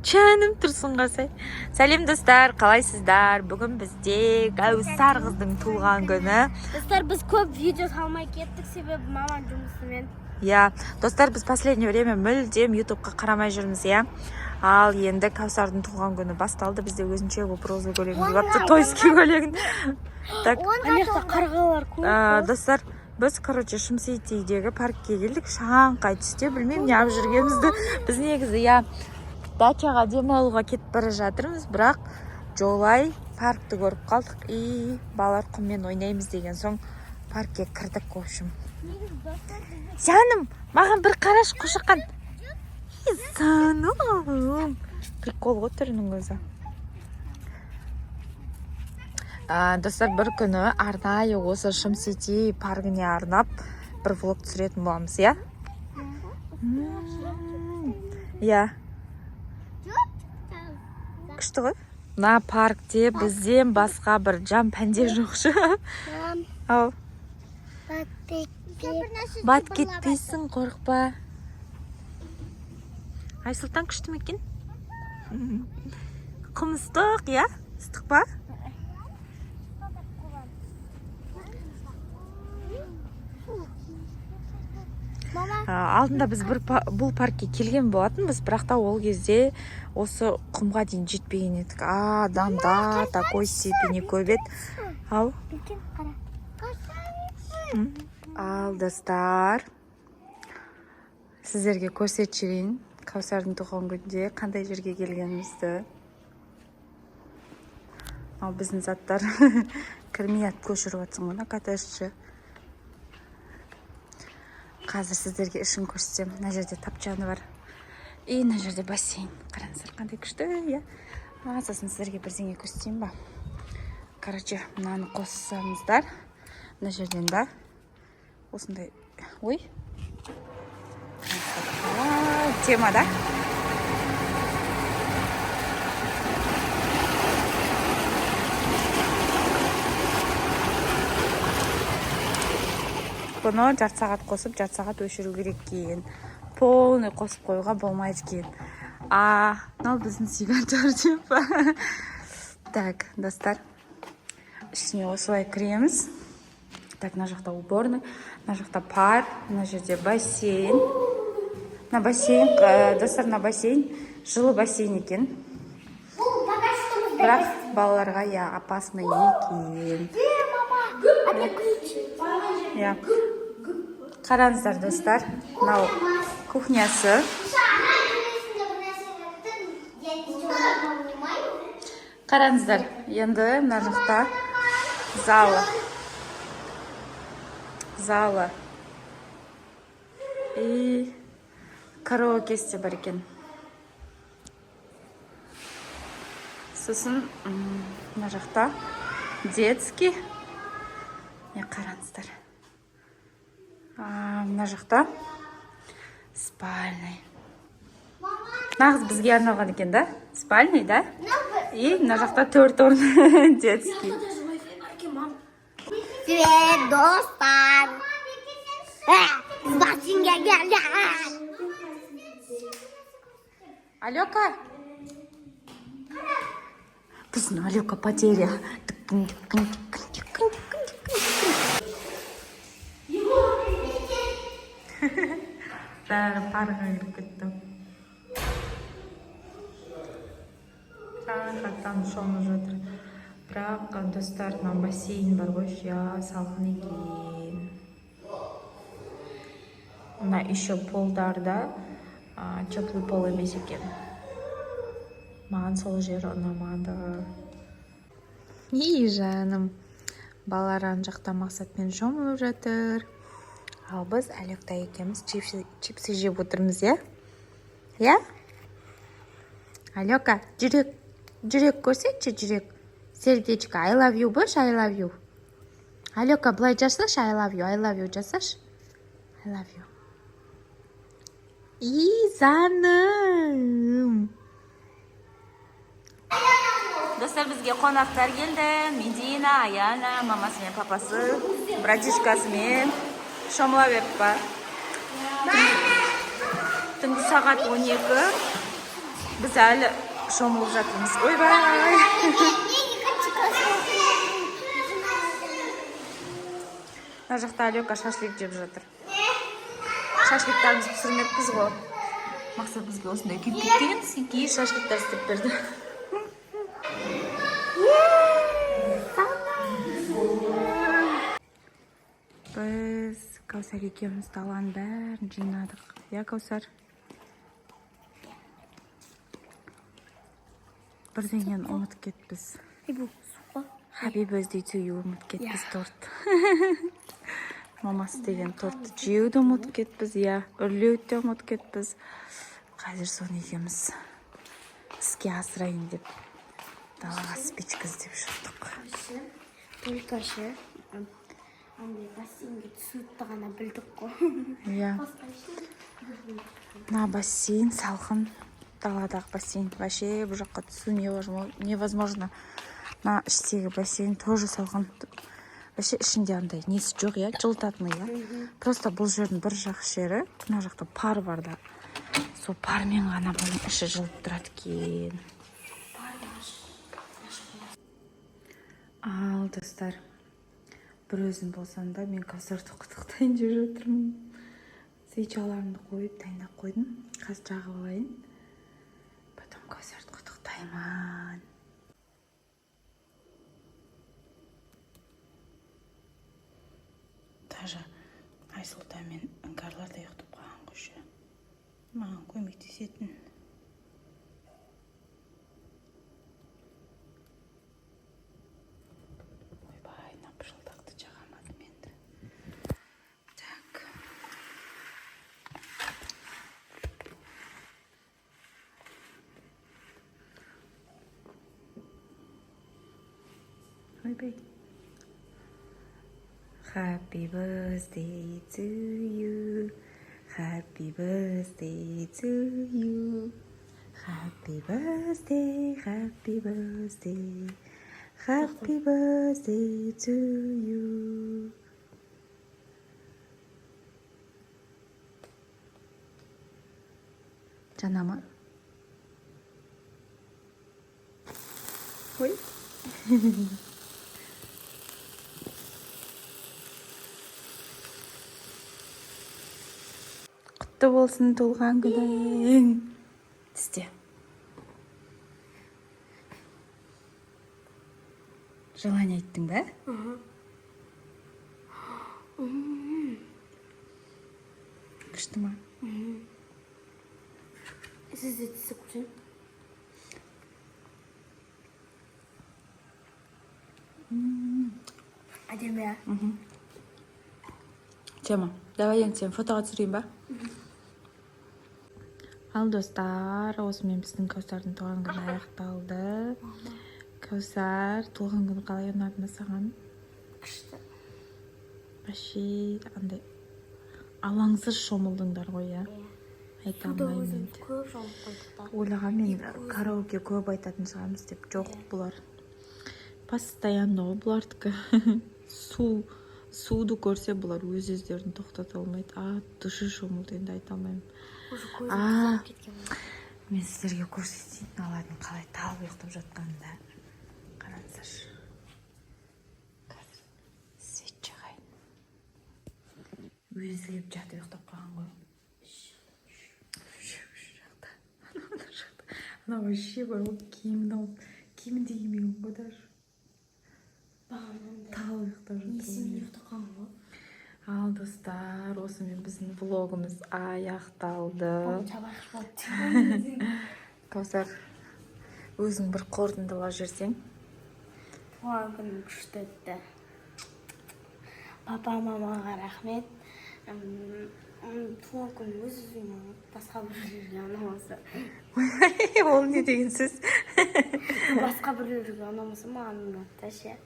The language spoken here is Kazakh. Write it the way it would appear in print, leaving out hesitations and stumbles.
Жаным тұрсын қалсай. Сәлем, достар, қалайсыздар? Бүгін бізде Кәусар қыздың туған күні. Достар, біз көп видео салмай кеттік, себебі мамам жұмысымен. Иә, достар, біз последнее время мүлдем ютубқа қарамай жүрміз, иә. Ал енді Кәусардың туған күні басталды. Бізде өзінше болып розовый көйлегін киіп алыпты, тойский көйлегін. Так. Ана жақта қарғалар көп. Достар, біз, короче, Шымситидегі паркке келдік. Шаңқай түсте, білмеймін, неғып жүргенімізді. Біз негізі, иә, дачаға демалуға кетіп бара жатырмыз, бірақ жолай паркті көріп қалдық и балалар құммен ойнаймыз деген соң паркке кірдік, в общем. Жаным, маған бір қарашы, қошақан. Жаным, прикол ғой түрінің өзі. Достар, бір күні арнайы осы Шым Сити паркіне арнап бір влог түсіретін боламыз, иә. Иә, күшті ғой. Мына паркте бізден басқа бір жан пәнде жоқ шы. Ау, бат кетпейсің, қорықпа. Айсұлтан, күшті ме екен? Құм ыстық, иә, ыстық па? Мама. Алдында біз бір бұл паркке келген болатынбыз, бірақ та ол кезде осы құмға дейін жетпеген едік. Адам да такой степени көп еді. Ау. Үлкен қара. Ал, достар, сіздерге көрсетіп жіберейін Кәусардың туған күнінде қандай жерге келгенімізді. Ал біздің заттар кірмей ат көшіріп жатсың ғой мына коттеджді. Қазір сіздерге ішін көрсетемін. Мына жерде тапчаны бар и мына жерде бассейн. Қараңыздар, қандай күшті, иә. Сосын сіздерге бірдеңе көрсетейін ба? Короче, мынаны қоссаңыздар, мына жерден да осындай. Ой, қалай тема да. Бұны жарты сағат қосып, жарты сағат өшіру керек екен, полный қосып қоюға болмайды екен. А мынау біздің сүйген деп. Так, достар, ішіне осылай кіреміз. Так, мына жақта уборный, мына жақта пар, мына жерде бассейн. Мына бассейн, достар, мына бассейн жылы бассейн екен. Бұл пока что мы Бірақ балаларға, иә, опасный екен. Мама, а ключи. Иә, қараңыздар, достар, мынау кухнясы. Я ничего не понимаю. Қараңыздар, енді мына жақта залы, залы и караокесі де бар екен. Сосын мына жақта детский. Не, қараңыздар. Мына жақта спальный, нағыз бізге арналған екен да, спальный да. И мына жақта төрт орын детский. Привет, достар. Біз бассейнге келдік. Алёка, біздің Алёка потеря. Тікін, тікін, тікін, тікін, тікін, тікін. Бәрі парға кіріп кетті, рахаттанып шомылып жатыр. Бірақ, достар, мына бассейн бар ғой, иә, салқын екен. Мына еще полдарда теплый пол емес екен, маған сол жері ұнамады. И жаным, балалар ана жақта Мақсатпен шомылып жатыр, ал біз Алекта екеуміз чипсы жеп отырмыз, иә. Иә, Алека, жүрек, жүрек көрсетші, жүрек, сердечко. I love you больше, I love you. Алека, былай жасашы, I love you, I love you жасашы, I love you. И жаным. Достар, бізге қонақтар келді. Медина, Аяна, мамасы мен папасы, братишкасымен шомыла беріп па. Түнгі сағат 12. Біз әлі шомылып жатырмыз. Ойбай! Екінші класс. Мына жақта Алека шашлик жеп жатыр. Шашликтарымызды пісірмеппіз ғой. Мақсат бізге осындай күйіп кеткен сеңкей шашликтар істеп берді. Біз Кәусар екеуміз даланың бәрін жинадық. Иә, Кәусар? Бірдеңені ұмытып кетіппіз. Бұл су ғой. Happy birthday to you ұмытып кетіппіз торт. Мамасы деген тортты жеуді ұмытып кетіппіз, иә, үрлеуді де ұмытып кетіппіз. Қазір соны екеуміз іске асырайын деп далаға спичка іздеп шықтық. Только ше андай бассейнге түсуді ғана білдік қой. Иә. Басқа ештеңе білмедік. Мына бассейн салқын, даладағы бассейн вообще бұл жаққа түсу невозможно. Мына іштегі бассейн тоже салқын. Вообще ішінде андай несі жоқ, иә, жылытатыны, иә. Просто бұл жердің бір жақ жері, мына жақта пар бар да. Сол пармен ғана бұның іші жылып тұрады екен. Ал, достар, бір өзім болсам да, мен Кәусарды құттықтайын деп жатырмын. Свечаларымды қойып, дайындап қойдым. Қазір жағып алайын. Потом Кәусарды құттықтаймын. Даже Айсұлтан мен Іңкәрлар да ұйықтап қалған ғой ше. Маған көмектесетін. Ойбай, мына пышылдақты жаға алмадым енді. Так. Ойбай. Happy birthday to you. Happy birthday to you. Happy birthday, happy birthday. Happy birthday to you. Жана ма? Ой. Құтты болсын туылған күнің. Тісте. Желание айттың ба? Күшті ма? Сіз де тісіп көрсең. Әдемі, иә? Тема. Давай енді сен фотоға түсірейін ба? Ал, достар, осымен біздің Кәусардың туған күні аяқталды. Кәусар, туған күні қалай, ұнады ма саған? Күшті. Вообще андай алаңсыз шомылдыңдар ғой, иә? Айта Суда алмаймын өзіміз енді. Көп шомылып қойдық та. Ойлағанмын мен, караоке көп айтатын шығармыз деп. Жоқ, бұлар постоянно ғой бұлардікі. Суды көрсе, бұлар өз өздерін тоқтата алмайды. А души шомылды енді, айта алмаймын. Уже көзім А. қызарып кеткен ғой. Мен сіздерге көрсетейін мыналардың қалай талып ұйықтап жатқанын да. Қараңыздаршы, қазір свет жағайын. Өзі келіп жатып ұйықтап қалған ғой. Жақта, анау мына жақта, анау вообще бар ғой, киімін алып, киімін де кимеген ғой даже. Бағанағындай. Талып ұйықтап жатыр Несімен ғой. ұйықтап қалған ғой. Ал, достар, осымен біздің влогымыз аяқталды. Жабайық болды. Кәусар, өзің бір қорытындылап жіберсең. Туған күнім күшті өтті. Папа, мамаға рахмет. Туған күнім өз өзіме ұнады, басқа біреулерге ұнамаса. Ол не деген сөз? Басқа біреулерге ұнамаса, маған ұнады да ше.